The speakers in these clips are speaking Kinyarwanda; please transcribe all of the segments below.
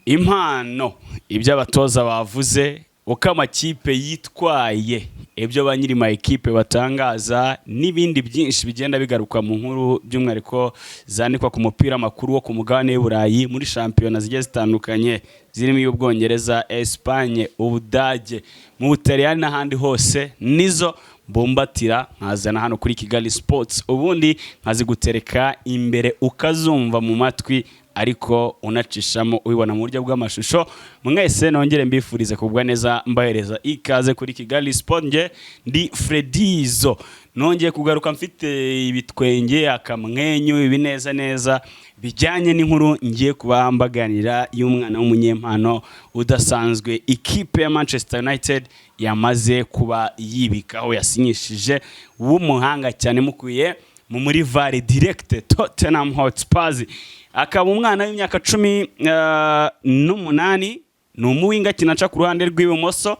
Impano, ibyo abatoza bavuze, uko amakipe yitwaye, ibyo ba nyiri ma ekipe batangaza n'ibindi byinshi bigenda bigaruka mu nkuru, by'umwihariko zandikwa ku mupira w'amakuru wo ku mugabane w'i Burayi muri shampiyona zigiye zitandukanye, zirimo iy'Ubwongereza, Espagne, Ubudage, mu Butaliyani n'ahandi hose, nizo mbumbatira nkazana hano kuri Kigali Sports, ubundi nkazigutereka imbere ukazumva mu matwi, ariko unacishamo ubibona mu buryo bw'amashusho. Mwese nongere mbifurize kugubwa neza, mbahereza ikaze kuri Kigali Sport. Nge ndi Fredizo, nongeye kugaruka mfite ibitwenge, akamwenyu, ibineza neza bijyanye n'inkuru ngiye kuba mbaganira y'umwana w'umunyempano udasanzwe ikipe ya Manchester United yamaze kuba yibikaho, yasinyishije, w'umuhanga cyane, mukwiye mu muri VAR direct Tottenham Hotspurs. Akaba umwana w'imyaka 18, ni umuwinger, akina aca ku ruhande rw'ibumoso,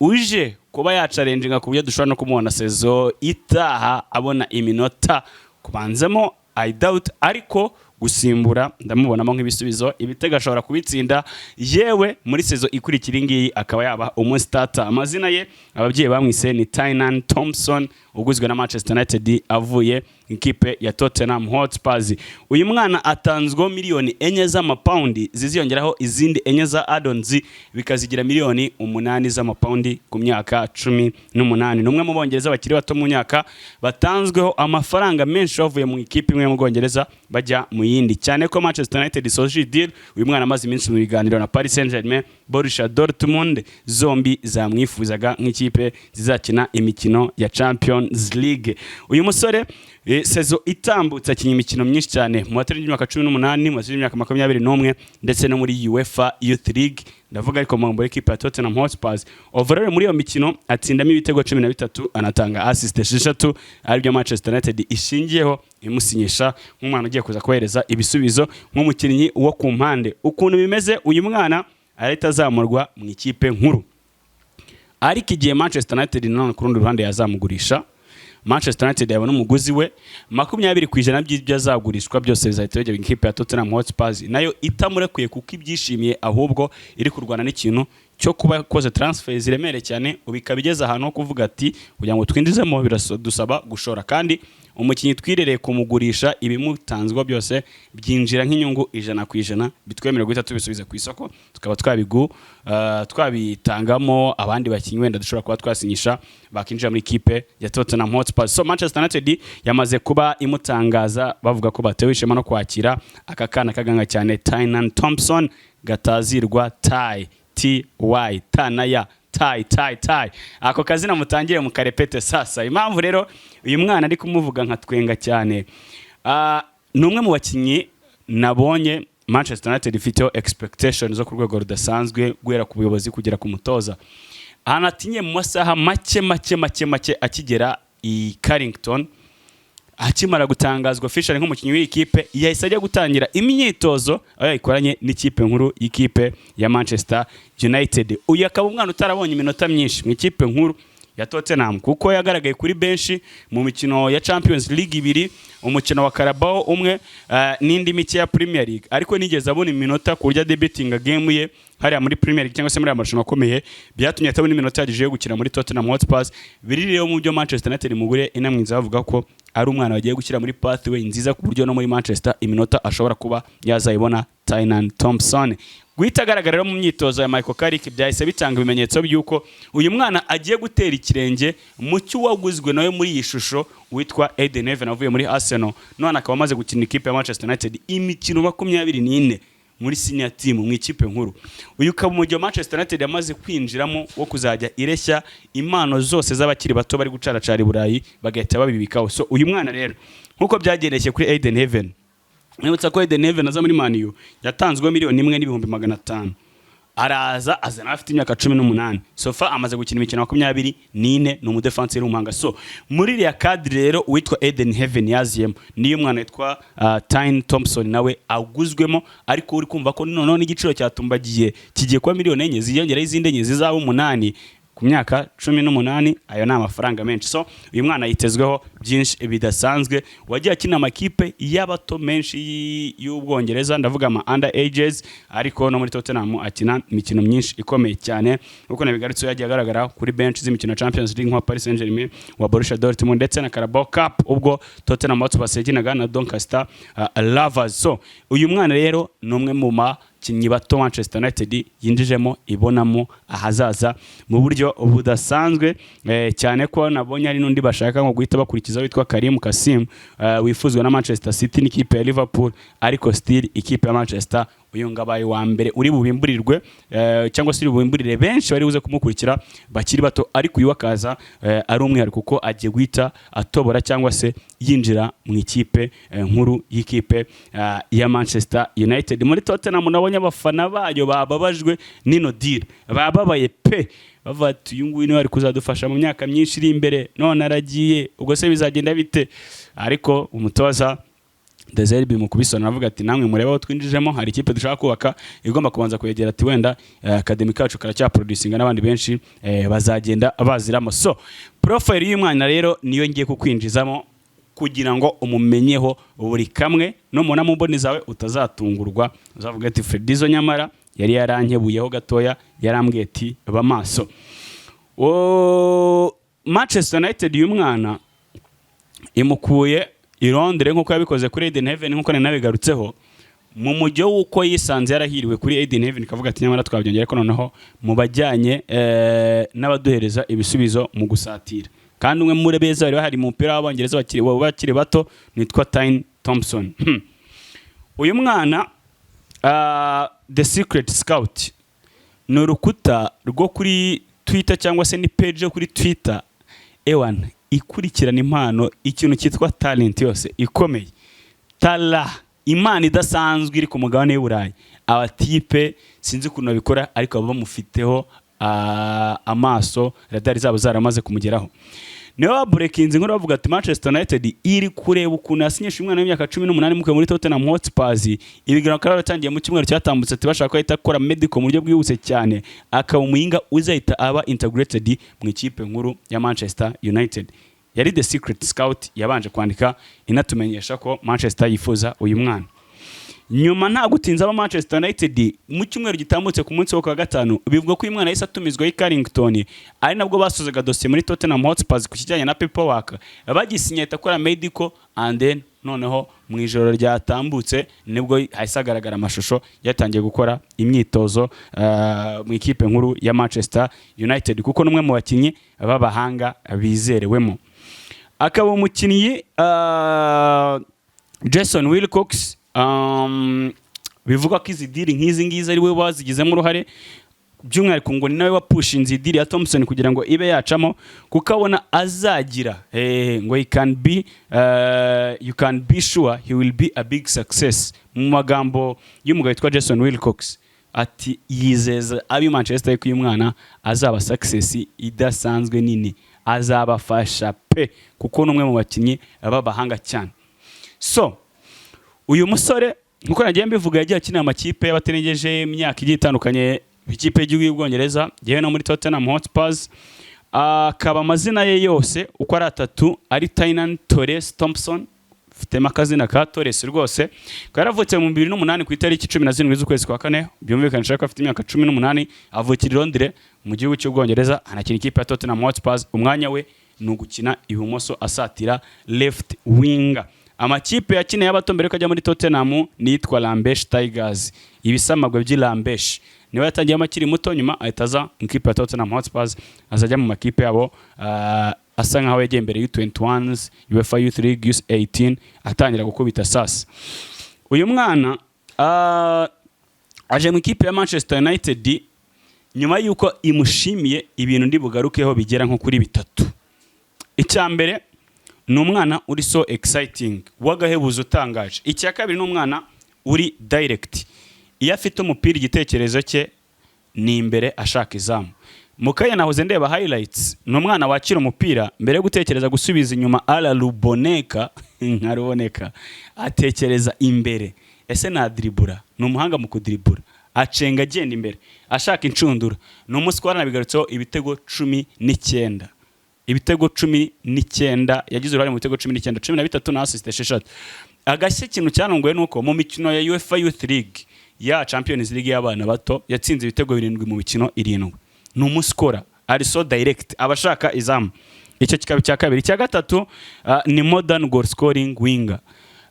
uje kuba yachallenginga ku buryo dushobora no kumubona saison itaha abona iminota. Kubanzamo I doubt, ariko gusimbura ndamubonamo nk'ibisubizo. Ibitego ashobora kubitsinda, yewe muri saison ikurikira iyi ngiyi akaba yaba umustarter. Amazina ye ababyeyi bamwise ni Tynan Thompson, uguzwe na Manchester United avuye ikipe ya Tottenham Hotspurs. Uyu mwana atanzweho miliyoni 4 z'amapawundi, ziziyongeraho izindi 4 za add-ons, bikazigira miliyoni 8 z'amapawundi ku myaka 18. Ni umwe mu Bongereza bakiri bato mu myaka batanzweho amafaranga menshi bavuye mu ikipe imwe yo mu Bwongereza bajya mu yindi, cyane ko Manchester United isoje iyi deal uyu mwana amaze iminsi mu biganiro na Paris Saint-Germain, Borussia Dortmund, zombi zamwifuzaga nk'ikipe zizakina imikino ya Champions League. Uyu musore saison itambutse akinnye imikino myinshi cyane mu batarengeje imyaka 18, mu batarengeje imyaka 21, ndetse no muri UEFA Youth League, ndavuga ariko mu ekipe ya Tottenham Hotspurs. Overall muri iyo mikino atsindamo ibitego 13, anatanga assist 6, aribyo Manchester United ishingiyeho imusinyisha nk'umwana ugiye kuza kohereza ibisubizo nk'umukinnyi wo ku mpande. Ukuntu bimeze, uyu mwana arahita azamurwa mu ikipe nkuru, ariko igihe Manchester United nanone ku rundi ruhande yazamugurisha, Manchester United yabona umuguzi we, 20% by'ibyo azagurishwa byose bizahita bijya mu ikipe ya Tottenham Hotspur, nayo itamurekuye kuko ibyishimiye, ahubwo iri kurwana n'ikintu cyo kuba yakoze transfer ziremereye cyane, ubu ikaba igeze ahantu ho kuvuga ati kugira ngo twinjizemo biradusaba gushora, kandi umukinnyi twirereye kumugurisha ibimutanzwe byose byinjira nk'inyungu 100%, bitwemerera guhita tubisubiza ku isoko, tukaba twabitangamo abandi bakinnyi wenda dushobora kuba twasinyisha bakinjira muri ikipe ya Tottenham Hotspur. So Manchester United yamaze kuba imutangaza, bavuga ko batewe ishema no kwakira aka kana kaganga cyane, Tynan Thompson, gatazirwa Ty, T Y ta na ya, Ty Ty Ty. Ako kazina mutangire mukarepete. Sasa impamvu rero uyu mwana ari kumuvuga nka twenga cyane, ni umwe mu bakinnyi nabonye Manchester United ifiteho expectation zo ku rwego rudasanzwe, guhera ku buyobozi kugera ku mutoza. Ahantu atinye mu masaha make make make make akigera i Carrington, akimara gutangazwa officially nk'umukinnyi w'iyi kipe, yahise ajya gutangira imyitozo aho yayikoranye n'ikipe nkuru y'ikipe ya Manchester United. Uyu akaba umwana utarabonye iminota myinshi mu ikipe nkuru ya Tottenham, kuko yagaragaye kuri benshi mu mikino ya Champions League ibiri, umukino wa Carabao umwe, n'indi mike ya Premier League, ariko nigeze abona iminota ku buryo debutinga game ye hariya muri Premier League cyangwa se muri aya marushanwa akomeye. Byatumye atabona iminota ihagije yo gukina muri Tottenham Hotspur. Biri rero mu byo Manchester United mugure inamwiza, bavuga ko ari umwana bagiye gushyira muri pathway nziza ku buryo no muri Manchester iminota ashobora kuba yazayibona. Tynan Thompson guhita agaragara rero mu myitozo ya Michael Carrick byahise bitanga ibimenyetso by'uko uyu mwana agiye gutera ikirenge mu cy'uwaguzwe nawe muri iyi shusho witwa Eden Heaven avuye muri Arsenal, none akaba amaze gukina ikipe ya Manchester United imikino 24 muri senior team, mu ikipe nkuru. Uyu ukaba umujyi wa Manchester United yamaze kwinjiramo wo kuzajya ireshya impano zose z'abakiri bato bari gucaracara i Burayi, bagahita babibikaho. So uyu mwana rero, nk'uko byagendekeye kuri Eden Heaven, nibutsa ko Eden Heaven aza muri Man U yatanzwe miliyoni 1.5 million, araza azana afite imyaka 18. So far amaze gukina imikino 24, ni umudefanseri w'umuhanga. So muri iriya cadre rero uwitwa Eden Heaven yaziyemo, niyo umwana witwa Tyne Thompson nawe aguzwemo, ariko uri kumva ko noneho n'igiciro cyatumbagiye, kigiye kuba miliyoni 4 ziyongeraho izindi 4 zizaba 8. Ku myaka 18, ayo ni amafaranga menshi. So uyu mwana yitezweho byinshi bidasanzwe, wagiye akina amakipe y'abato menshi y'Ubwongereza, ndavuga ama under ages, ariko no muri Tottenham akina imikino myinshi ikomeye cyane. Nkuko nabigarutse, yagiye agaragara kuri bench z'imikino ya Champions League nka Paris Saint-Germain, wa Borussia Dortmund ndetse na Carabao Cup ubwo Tottenham Hotspur yakinaga na Doncaster Rovers. So uyu mwana rero ni umwe mu bakinnyi bato Manchester United yinjijemo, ibonamo ahazaza mu buryo budasanzwe, cyane ko nabonye hari n'undi bashaka ngo guhita bakurikiza witwa Karim Kasim, wifuzwa na Manchester City n'ikipe ya Liverpool, ariko still ikipe ya Manchester uyu ngabaye wa mbere uri bubimburirwe, cyangwa se uri bubimburire benshi bari buze kumukurikira bakiri bato. Ariko uyu akaza ari umwihariko kuko agiye guhita atobora cyangwa se yinjira mu ikipe nkuru y'ikipe ya Manchester United. Muri Tottenham nabonye abafana bayo bababajwe n'ino deal, bababaye pe, bavuga ati: "Uyu nguyu niwe ari kuzadufasha mu myaka myinshi iri imbere, none aragiye, ubwo se bizagenda bite?" Ariko umutoza De Zerbi mu kubisona avuga ati: "Namwe murebe aho twinjijemo, hari ikipe dushaka kubaka igomba kubanza kwegera." Ati: "Wenda academy kacu karacyaproducinga n'abandi benshi bazagenda baziramo." So profile y'umwana rero niyo ngiye kukwinjizamo kugira ngo umumenyeho buri kamwe, numubona mu mboni zawe utazatungurwa, uzavuga ati: "Fredizo nyamara yari yarankebuyeho gatoya, yarambwiye ati ba maso." Manchester United uyu mwana imukuye i Londres nk'uko yabikoze kuri Eden Heaven, nk'uko nari nabigarutseho mu mujyo w'uko yisanze yarahiriwe kuri Eden Heaven, ikavuga ati: "Nyamara twabyongera ko noneho mu bajyanye n'abaduhereza ibisubizo mu gusatira." Kandi umwe muri beza bari bahari mu mupira w'Abongereza bakiri bato nitwa Tyne Thompson. Uyu mwana, The Secret Scout ni urukuta rwo kuri Twitter cyangwa se ni page yo kuri Twitter ewan ikurikirana impano, ikintu cyitwa talent yose ikomeye, tala impano idasanzwe iri ku mugabane w'i Burayi. Abatipe sinzi ukuntu babikora, ariko baba bamufiteho amaso, radari zabo zaramaze kumugeraho. Niwe babreakinze inkuru bavuga ati Manchester United iri kureba ukuntu yasinyisha umwana w'imyaka 18 mukuye muri Tottenham Hotspurs. Ibiganiro bakaba baratangiye mu cyumweru cyatambutse, ati bashaka ko ahita akora medical mu buryo bwihuse cyane, akaba umuhinga uzahita aba integrated mu ikipe nkuru ya Manchester United. Yari The Secret Scout yabanje kwandika inatumenyesha ko Manchester yifuza uyu mwana. Nyuma nta gutinza, aba Manchester United mu cyumweru gitambutse ku munsi wo kuwa gatanu, bivuga ko uyu mwana yahise atumizwa i Carrington, ari nabwo basozaga dosiye muri Tottenham Hotspur ku kijyanye na paperwork, bagisinye ahita akora medical, and then noneho mu ijoro ryatambutse nibwo hahise hagaragara amashusho yatangiye gukora imyitozo mu ikipe nkuru ya Manchester United, kuko n'umwe mu bakinnyi b'abahanga bizerewemo akaba umukinnyi Jason Wilcox. Bivugwa ko izi deal nk'izi ngizi ari we wazigizemo uruhare by'umwihariko, ngo ni nawe wapushinze iyi deal ya Thompson kugira ngo ibe yacamo, kuko abona azagira ngo he can be you can be sure he will be a big success. Mu magambo y'umugabo witwa Jason Wilcox, ati yizeza abi Manchester ko uyu mwana azaba success idasanzwe nini, azabafasha pe, kuko ni umwe mu bakinnyi b'abahanga cyane. So uyu musore, nkuko nagiye mbivuga, yagiye akina amakipe y'abatarengeje imyaka igiye itandukanye, ikipe y'igihugu y'Ubwongereza, yewe no muri Tottenham Hotspurs. Akaba amazina ye yose uko ari atatu ari Tynan Torres Thompson, ufitemo akazina ka Torres rwose. Akaba yaravutse mu 2008 ku itariki 17 z'ukwezi kwa kane, byumvikanisha ko afite imyaka 18. Avukira i Londres mu gihugu cy'Ubwongereza, anakina ikipe ya Tottenham Hotspur. Umwanya we ni ugukina ibumoso asatira, left winger. Amakipe yakiniye y'abato mbere yuko ajya muri Tottenham ni iyitwa Lambeth Tigers, ibisamagwe by'i Lambeth, niwe yatangiyemo akiri muto. Nyuma ahita aza mu ikipe ya Tottenham Hotspur, azajya mu makipe yabo asa nkaho yagiye imbere U21s, UEFA Youth League, U18, atangira gukubita sasa. Uyu mwana aje mu ikipe ya Manchester United nyuma y'uko imushimiye ibintu ndi bugarukeho bigera nko kuri bitatu. Icya mbere ni umwana uri so exciting, w'agahebuzo, utangaje. Icya kabiri ni umwana uri direct, iyo afite umupira igitekerezo cye ni imbere, ashaka izamu. Mu kanya nahoze ndeba highlights, ni umwana wakira umupira, mbere yo gutekereza gusubiza inyuma ala ruboneka nka ruboneka, atekereza imbere: ese nadiribura? Ni umuhanga mu kudiribura, Acenga agenda imbere ashaka inshundura. Ni umuscorer, nabigarutseho, ibitego 19, ibitego 19, yagize uruhare mu bitego 19, 13 na assist 6. Agashya, ikintu cyanunguye ni uko mu mikino ya UEFA Youth League, ya Champions League y'abana bato, yatsinze ibitego 7 mu mikino 7. Ni umuscorer, ari so direct, aba ashaka izamu. Icyo kikaba icya kabiri. Icya gatatu, ni modern goal scoring winger,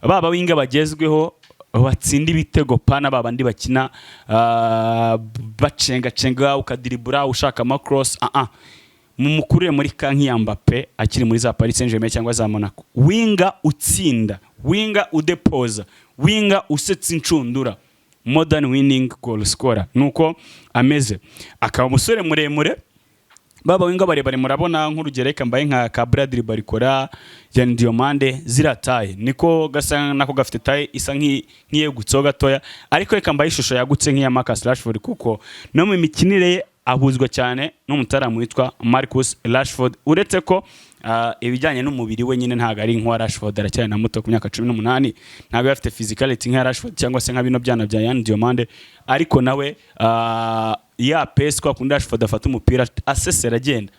baba winger bagezweho batsinda ibitego, pana babandi bakina bacengacenga, ukadiribura ushaka amacross. Mumukurire muri ka nk'iya Mbappe akiri muri za Paris Saint-Germain cyangwa za Monaco. Winger utsinda, winger udepoza, winger usetsa inshundura, modern winning goal scorer, nuko ameze. Akaba umusore muremure, baba winger barebare murabona, nk'urugero reka mbaye nka ka Bradley Barcola, Yan Diomande, ziriya taille niko gasa nako, gafite taille isa nk'iyegutseho gatoya, ariko reka mbaye ishusho yagutse nk'iya Marcus Rashford, kuko no mu mikinire ye ahuzwa cyane n'umutaramu witwa Marcus Rashford, uretse ko ibijyanye n'umubiri we nyine ntabwo ari nk'uwa Rashford, aracyari na muto ku myaka 18, ntabwo afite physicality nk'iya Rashford cyangwa se nka bino byana bya Yan Diomande. Ariko nawe ya pace kwa kundi Rashford afata umupira asesera, agenda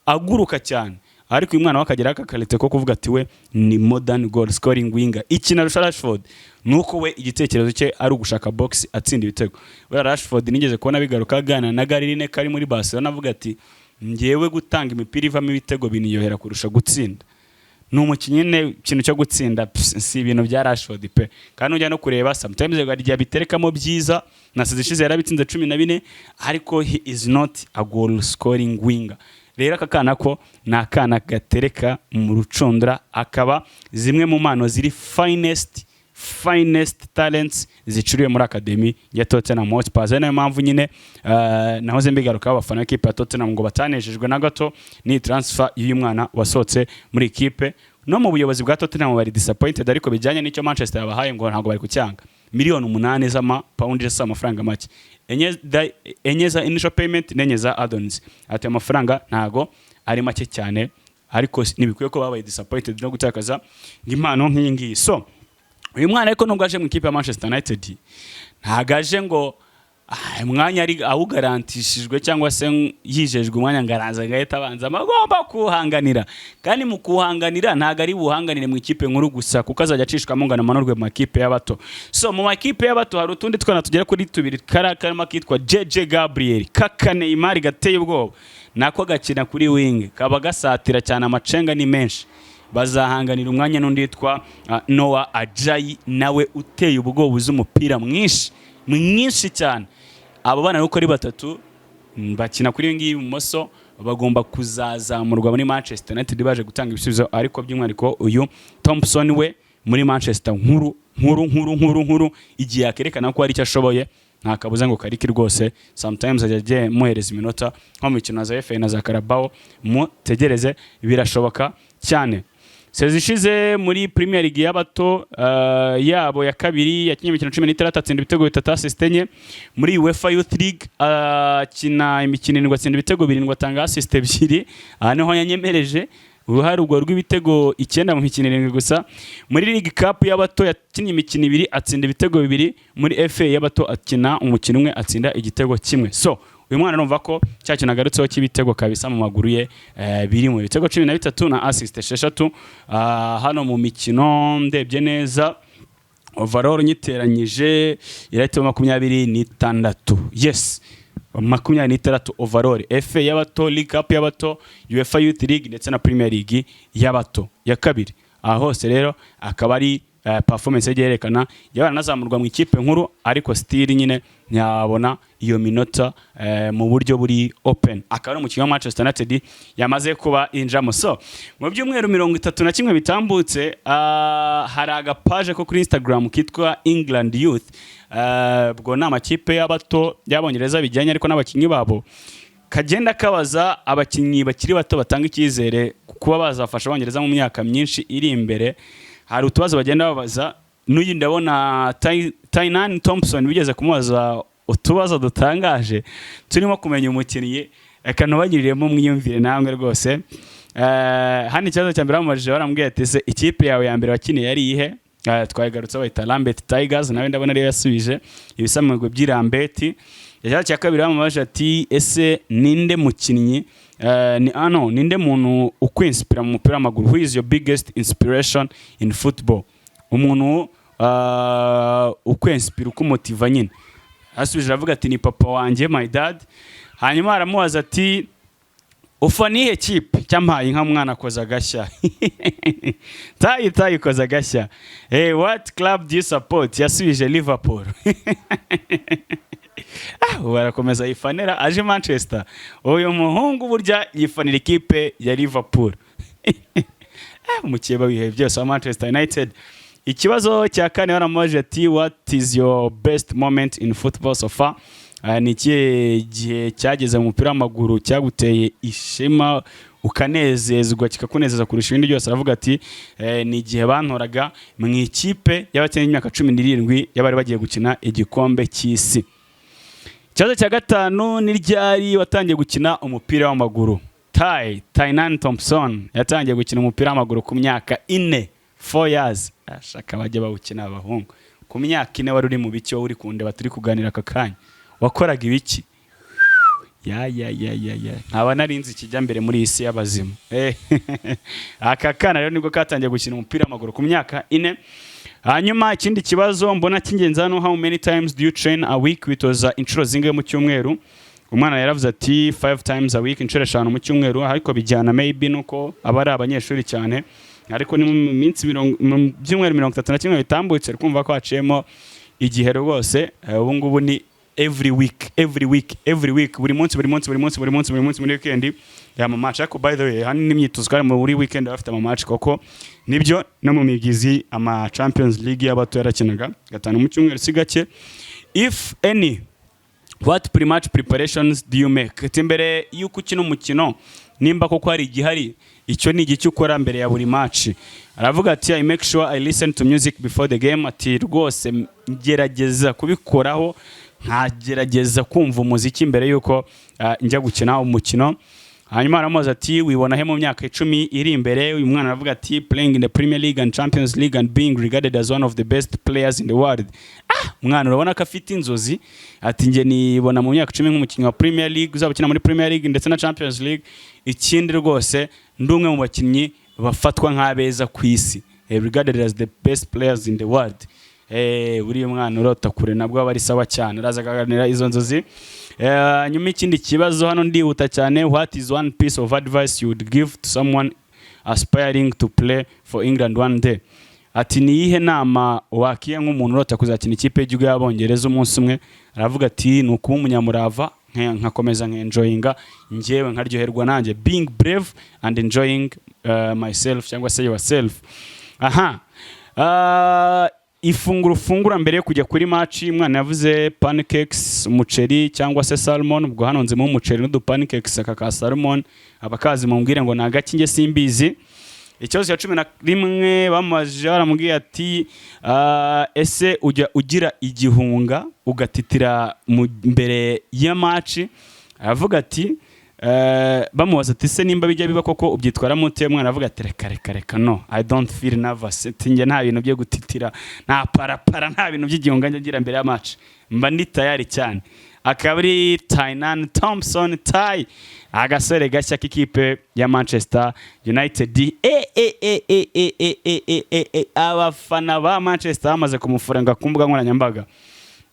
aguruka cyane, ariko uyu mwana we akagira aka qualité ko kuvuga ati we ni modern goal scoring winger. Ikintu arusha Rashford ni uko we igitekerezo cye ari ugushaka box atsinda ibitego. Buriya Rashford nigeze kubona bigaruka aganira na Gary Lineker ari muri Barcelona, avuga ati ngewe gutanga imipira ivamo ibitego binyohera kurusha gutsinda. Ni umukinnyi nyine, ikintu cyo gutsinda si ibintu bya Rashford pe. Kandi ujya no kureba, sometimes hari igihe abiterekamo byiza, na season ishize yarabitsinze 14, ariko he is not a goal scoring winger. Rero aka kana ko ni akana gatereka mu rucundura, akaba zimwe mu mpano ziri finest, finest talents zicuriwe muri academy ya Tottenham Hotspur. Ari nayo mpamvu nyine nahoze mbigarukaho, abafana b'ikipe ya Tottenham ngo batanejejwe na gato n'iyi transfer y'uyu mwana wasohotse muri ikipe. No mu buyobozi bwa Tottenham bari disappointed, ariko bijyanye n'icyo Manchester yabahaye ngo ntabwo bari kucyanga. Miliyoni 8 z'amapawundi si amafaranga make, 4 za initial payment n'enye za add-ons. Ati amafaranga ntago ari make cyane, ariko ntibikwiye ko babaye disappointed no gutakaza impano nk'iyi ngiyi. So uyu mwana ariko nubwo aje mu ikipe ya Manchester United, ntago aje ngo umwanya ari awugarantishijwe cyangwa se yijejwe umwanya ngo araza agahita abanza. Agomba kuwuhanganira, kandi mu kuwuhanganira ntago ari buhanganire mu ikipe nkuru gusa, kuko azajya acishwamo ngo anamanurwe mu makipe y'abato. So mu makipe y'abato hari utundi twana tugera kuri tubiri, kari karimo kitwa JJ Gabriel, kaka Neymar gateye ubwoba, nako gakina kuri wing, kaba gasatira cyane, amacenga ni menshi. Bazahanganira umwanya n'undi witwa Noah Ajayi, nawe uteye ubwoba, uzi umupira mwinshi mwinshi cyane. Abo bana uko ari batatu bakina kuri iyi ngiyi ibumoso, bagomba kuzazamurwa muri Manchester United baje gutanga ibisubizo, ariko by'umwihariko uyu Thompson we muri Manchester nkuru nkuru nkuru nkuru nkuru, igihe yakerekana ko hari icyo ashoboye, nta kabuza ngo Carrick rwose sometimes ajya agiye muhereza iminota nko mu mikino za FA na za Carabao. Mutegereze, birashoboka cyane. Season ishize muri Premier League y'abato yabo ya kabiri yakinnye imikino 16, atsinda ibitego 3, assist 4. Muri UEFA Youth League akina imikino 7, atsinda ibitego 7, atanga assist 2. Aha niho yanyemereje uruhare urwo rw'ibitego 9 mu mikino 7 gusa. Muri League Cup y'abato yakinnye imikino 2, atsinda ibitego 2. Muri FA y'abato akina umukino umwe, atsinda igitego kimwe. So uyu mwana numva ko cya kintu agarutseho cy'ibitego kabisa mu maguru ye biri mu bitego 13 na assist 6. Hano mu mikino ndebye neza, overall nyiteranyije irahita 26. Yes, 26 overall: FA y'abato, League Cup y'abato, UEFA Youth League ndetse na Premier League y'abato ya kabiri. Aha hose rero akaba ari performance yagiye yerekana, yabana anazamurwa mu ikipe nkuru, ariko still nyine ntiyabona iyo minota mu buryo buri open. Akaba ari umukinnyi wa Manchester United yamaze kuba injamo. So mu byumweru 31 bitambutse, hari agapaje ko kuri Instagram kitwa England Youth. Ubwo ni amakipe y'abato y'Abongereza bijyanye ariko n'abakinnyi babo, kagenda kabaza abakinnyi bakiri bato batanga icyizere kuba bazafasha Abongereza mu myaka myinshi iri imbere. Hari utubazo bagenda babaza. N'uyu ndabona Tynan Thompson bigeze kumubaza utubazo dutangaje turimo kumenya umukinnyi. Reka ntubagiriremo mwiyumvire namwe rwose. Hano ikibazo cya mbere bamubajije, baramubwiye ati: "Ese ikipe yawe ya mbere wakiniye yari iyihe?" Twayigarutse bayita Lambeth Tigers. Nawe ndabona ariyo yasubije, ibisamagwe by'i Lambeth. Ikibazo cya kabiri bamubaje ati: "Ese ninde mukinnyi ni ano ninde muntu ukwinspira mu mupira w'amaguru?" "Who is your biggest inspiration in football?" Umuntu ukwinspira, ukumotiva nyine. Asubije aravuga ati: "Ni papa wanjye, my dad." Hanyuma aramubaza ati: "Ufana iyihe kipe?" Cyampaye nka mwana akoze agashya, tayi tayi ikoze agashya. Hey, "What club do you support?" Yasubije Liverpool. Ah, ubu arakomeza yifanira aje Manchester. Uyu muhungu burya yifanira ikipe ya Liverpool. Ah, umukeba w'ibihe byose wa Manchester United. Ikibazo cya kane baramubajije ati: "What is your best moment in football so far?" Ni ikihe gihe cyageze mu mupira w'amaguru cyaguteye ishema, ukanezezwa, kikakunezeza kurusha ibindi byose? Aravuga ati: "Ni igihe bantoraga mu ikipe y'abakinnyi y'imyaka 17 y'abari bagiye gukina igikombe cy'isi." Ikibazo cya gatanu: ni ryari watangiye gukina umupira w'amaguru? Tynan Thompson yatangiye gukina umupira w'amaguru ku myaka 4, 4 years. Ashaka bajya bawukina abahungu. Ku myaka 4 wari uri mu biki? Wowe uri kundeba turi kuganira aka kanya, wakoraga ibiki? Ya ya ya ya ya, nkaba narinzi ikijya mbere muri iyi si y'abazima. Aka kana rero nibwo katangiye gukina umupira w'amaguru ku myaka 4. Hanyuma ikindi kibazo mbona cy'ingenzi hano: "How many times do you train a week?" Witoza inshuro zingahe mu cyumweru? Umwana yaravuze ati: "Five times a week", inshuro 5 mu cyumweru. Ariko bijyana maybe nuko aba ari abanyeshuri cyane, ariko ni mu minsi mirongo, mu byumweru 31 bitambutse, kumva ko haciyemo igihe rwose. Ubu ngubu ni every week, every week, every week, buri munsi, buri munsi, buri munsi, buri munsi, buri munsi, muri weekend ya match. Ariko by the way, hano n'imyitozo kandi muri weekend bafite ama match koko nibyo, no mu mibyizi ama Champions League y'abato yarakinaga gatanu mu cyumweru, si gake. "If any, what pre-match preparations do you make?" Ati: "Mbere y'uko ukina umukino, nimba koko hari igihari, icyo ni igiki ukora mbere ya buri match?" Aravuga ati: "I make sure I listen to music before the game." Ati: "Rwose ngerageza kubikoraho, nkagerageza kumva umuziki mbere y'uko njya gukina umukino." Hanyuma aramubaza ati: "Wibona he mu myaka 10 iri imbere?" Uyu mwana aravuga ati: "Playing in the Premier League and Champions League and being regarded as one of the best players in the world." Ah, umwana urabona ko afite inzozi. Ati: "Njye nibona mu myaka 10 nk'umukinnyi wa Premier League, uzaba ukina muri Premier League ndetse na Champions League. Ikindi rwose ndi umwe mu bakinnyi bafatwa nk'abeza ku isi, regarded as the best players in the world." Buriya mwana urota kure nabwo aba ari sawa cyane, araza akaganira izo nzozi. Nyuma ikindi kibazo hano, ndihuta cyane: "What is one piece of advice you would give to someone aspiring to play for England one day?" Ati: "Ni iyihe nama wakiye nk'umuntu urota kuzakina ikipe y'igihugu y'Abongereza umunsi umwe?" Aravuga ati: "Ni ukuba umunyamurava, nkakomeza nkenjoyinga njyewe, nkaryoherwa nanjye, being brave and enjoying myself cyangwa se yourself." Aha, ifunguro ufungura mbere yo kujya kuri match, umwana yavuze pancakes, umuceri cyangwa se salmon. Ubwo hano nzimo umuceri n'udu pancakes. Aka ka salmon abakazi mumbwire ngo ni agaki, njye simbizi. Ikibazo cya 11 bamubajije, baramubwiye ati: "Ese ujya ugira igihunga, ugatitira mbere ya match?" Aravuga ati, bamubaza ati: "Se nimba bijya biba koko, ubyitwaramo ute?" Umwana aravuga ati: "Reka reka reka, no, I don't feel nervous." Ati: "Njye nta bintu byo gutitira, nta parapara, nta bintu by'igihunga njya ngira mbere ya match, mba ndi tayari cyane." Akaba ari Tynan Thompson Ty, agasore gashya k'ikipe ya Manchester United. E e e e e e e e e e, abafana ba Manchester bamaze kumufurenga ku mbuga nkoranyambaga.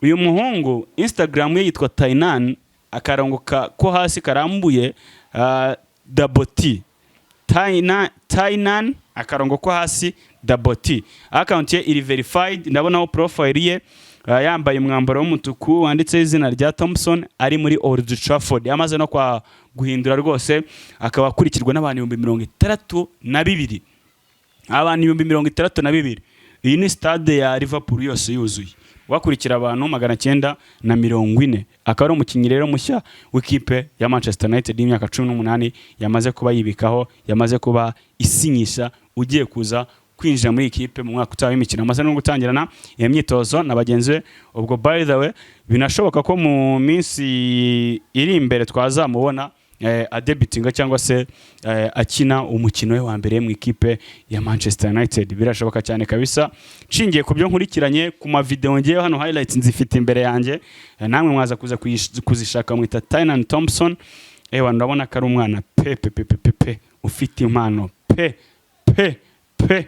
Uyu muhungu Instagram ye yitwa Tynan akarongo ko hasi karambuye double T, Tynan akarongo ko hasi double T. Account ye iri verified, ndabonaho profile ye, yambaye umwambaro w'umutuku wanditseho izina rya Thompson, ari muri Old Trafford, yamaze no kwa guhindura rwose. Akaba akurikirwa n'abantu 62,000, abantu 62,000. Iyi ni stade ya Liverpool yose yuzuye, wakurikira abantu 940. Akaba ari umukinnyi rero mushya w'ikipe ya Manchester United y'imyaka 18 yamaze kuba yibikaho, yamaze kuba isinyisha, ugiye kuza kwinjira muri iyi kipe mu mwaka utaha w'imikino. Amaze no gutangirana iyo myitozo na bagenzi be. Ubwo by the way, binashoboka ko mu minsi iri imbere twazamubona adebutinga cyangwa se akina umukino we wa mbere mu ikipe ya Manchester United. Birashoboka cyane kabisa, nshingiye ku byo nkurikiranye ku ma video ngewe hano, highlights nzifite imbere yanjye. Namwe mwaza kuza kuzishaka. Mwita Tynan Thompson. Ewa, ndabona ko ari umwana pe pe pe pe pe pe ufite impano pe pe pe.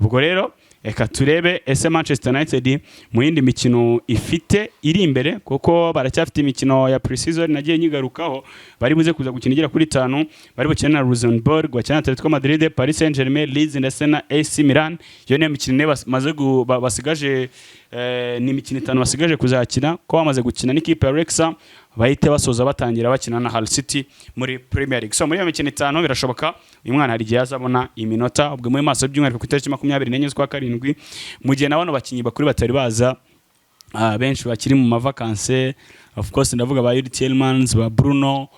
Ubwo rero reka turebe ese Manchester United mu yindi mikino ifite iri imbere, kuko baracyafite imikino ya pre-season nagiye nyigarukaho, bari buze kuza gukina igera kuri itanu. Bari bukine na Rosenborg, bakina na Atletico Madrid, Paris Saint-Germain, Leeds ndetse na AC Milan. Iyo niyo mikino ine basigaje, ni imikino itanu basigaje kuzakina, ko bamaze gukina n'ikipe ya Wrexham, bahite basoza batangira bakina na Hull City muri Premier League. So muri iyo mikino itanu birashoboka uyu mwana hari igihe azabona iminota. Ubwo muri maso by'umwihariko ku itariki 24 z'ukwa karindwi, mu gihe na bano bakinnyi bakuru batari baza, benshi bakiri mu mavakanse, of course ndavuga ba Yuri Tielemans, ba Bruno,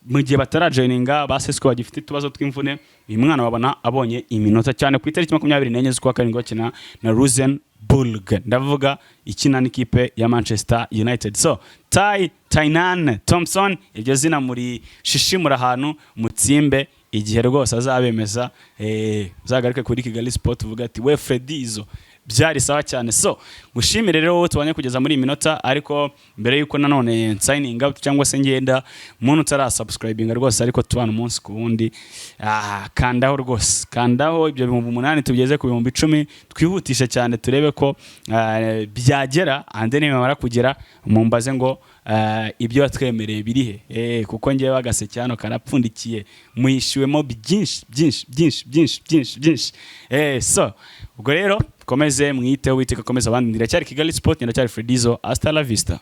mu gihe batarajoininga, ba Sesko bagifite utubazo tw'imvune, uyu mwana wabona abonye iminota cyane ku itariki 24 z'ukwa karindwi bakina na Rosenborg, ndavuga ikina n'ikipe ya Manchester United. So Tynan Thompson, iryo zina muri shishimura ahantu mutsimbe, igihe rwose azabemeza, uzagaruke kuri Kigali Sport uvuga ati: "We Fredizo, byari sawa cyane." So gushimire rero wowe tubanye kugeza muri iyi minota. Ariko mbere yuko nanone nsigning out cyangwa se ngenda, muntu utarasubscribinga rwose ariko tubana umunsi ku wundi, kandaho rwose, kandaho ibyo 8000 tugeze ku 10,000, twihutishe cyane turebe ko byagera. Ande nibamara kugera mumbaze ngo ibyo watwemereye birihe? Kuko ngewe agaseke hano karapfundikiye, muhishiwemo byinshi byinshi byinshi byinshi byinshi byinshi. So ubwo rero komeze mwiteho, witeka akomeze abandi. Ndiracyari Kigali Sport, ndiracyari Fredizo. Hasta la vista.